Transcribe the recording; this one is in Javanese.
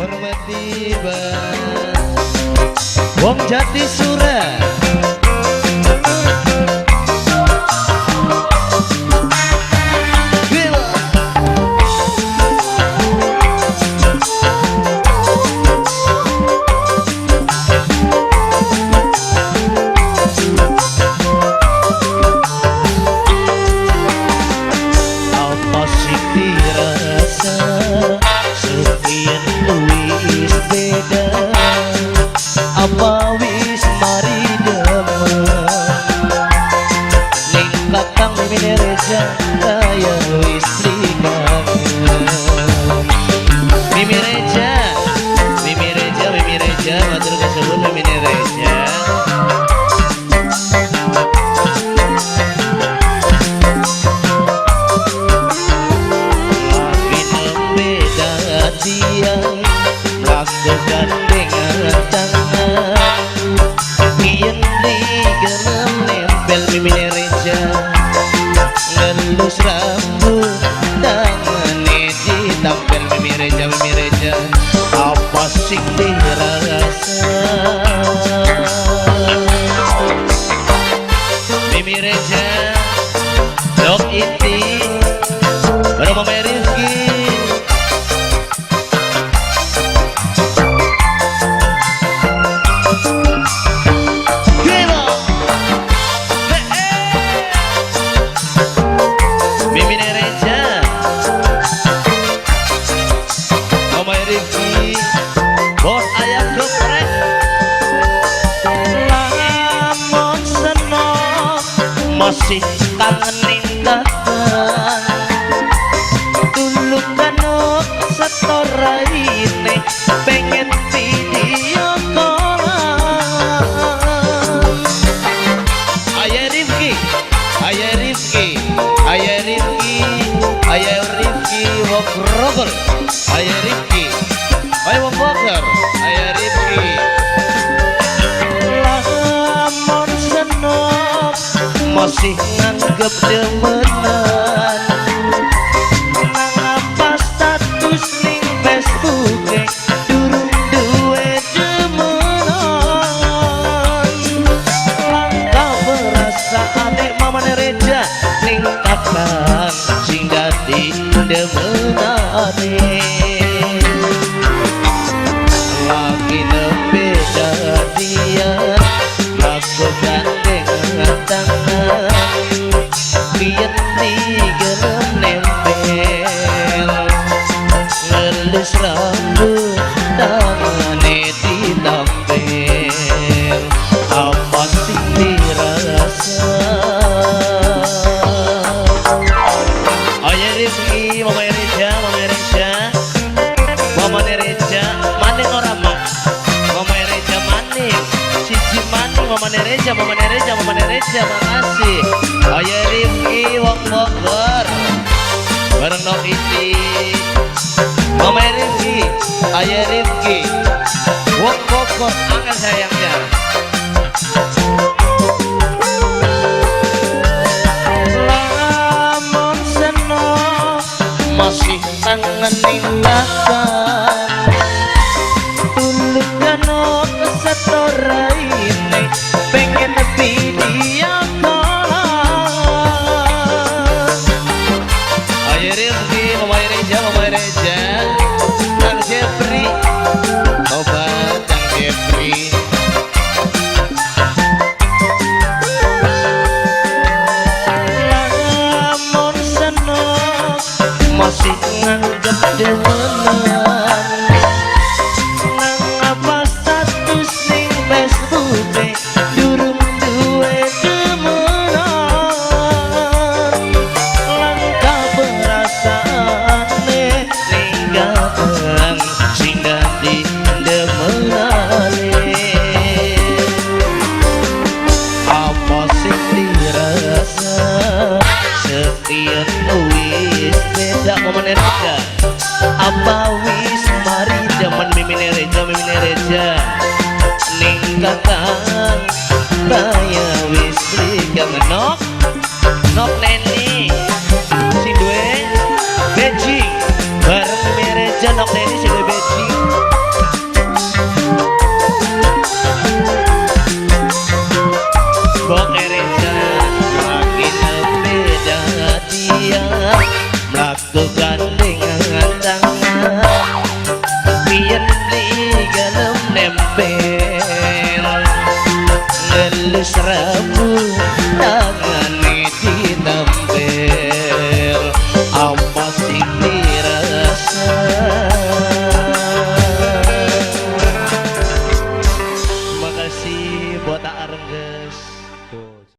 Hormati Bang Wong Jati Sura. Apa sing dirasa sekian wis beda, apa wis mari demen ning kakang Mimi Reja kaya wis kangen. Mimi Reja, Mimi Reja, Mimi Reja, matur kesuwun Mimi Reja. Lagi nembe dadian mlaku gandengan tangan yen digelem nempel Mimi Reja ngelus rambut tangane ditampel Mimi Reja, Mimi Reja. Apa sing dirasa Mimi Reja Dok Iti baru Mama Rifki. Gila. Hey, hey. Mimi Reja Mama Rifki bos ayam geprek. Lamun seneng masih kangen ning kakang tulung setor raine pengen video callan. Ayah Rifki, Ayah Rifki, Ayah Rifki, Ayah Rifki wong Grogol, Ayah Rifki, Ayah wong Bogor, Ayah Rifki. Lamun seneng masih nganggep demenan nang apa status ning Facebook durung duwe demenan langka perasaane Mama Reja ning kakang sing dadi demenane. Lagi nembe dadian mlaku gandengan tangan biyen digelem nempel ngelus rambut tangane ditampel. Apa sing dirasa Ayah Rizky, Mama Reja, Mama Reja, Mama Reja, maning ora mak? Mama Reja maning, siji maning, Mama Reja, Mama Reja, Mama Reja, makasih. Ayah Rifki, wong Bogor, bareng Nok Iti. Mama Rifki, Ayah Rifki, wong Bogor, angel sayangnya. Lamun seneng masih kangen ning kakang tulung setor raine pengen video callan. Ayo Rifki, Mama Reja, Mama Reja, Kang Jepri, obat Kang Jepri. Lamun seneng masih nganggep demenan nang apa status ning Facebook durung duwe demenan langka perasaane ning kakang sing dadi demenane. Apa sing dirasa sekian wis beda Mama Reja, apa wis mari demen Mimi Reja, Mimi Reja ning kakang kaya wis kangen. Nok Nok Neni sing duwe bejing bareng Mimi Reja. Nok Neni sing duwe bejing. Nempel ngelus rambut.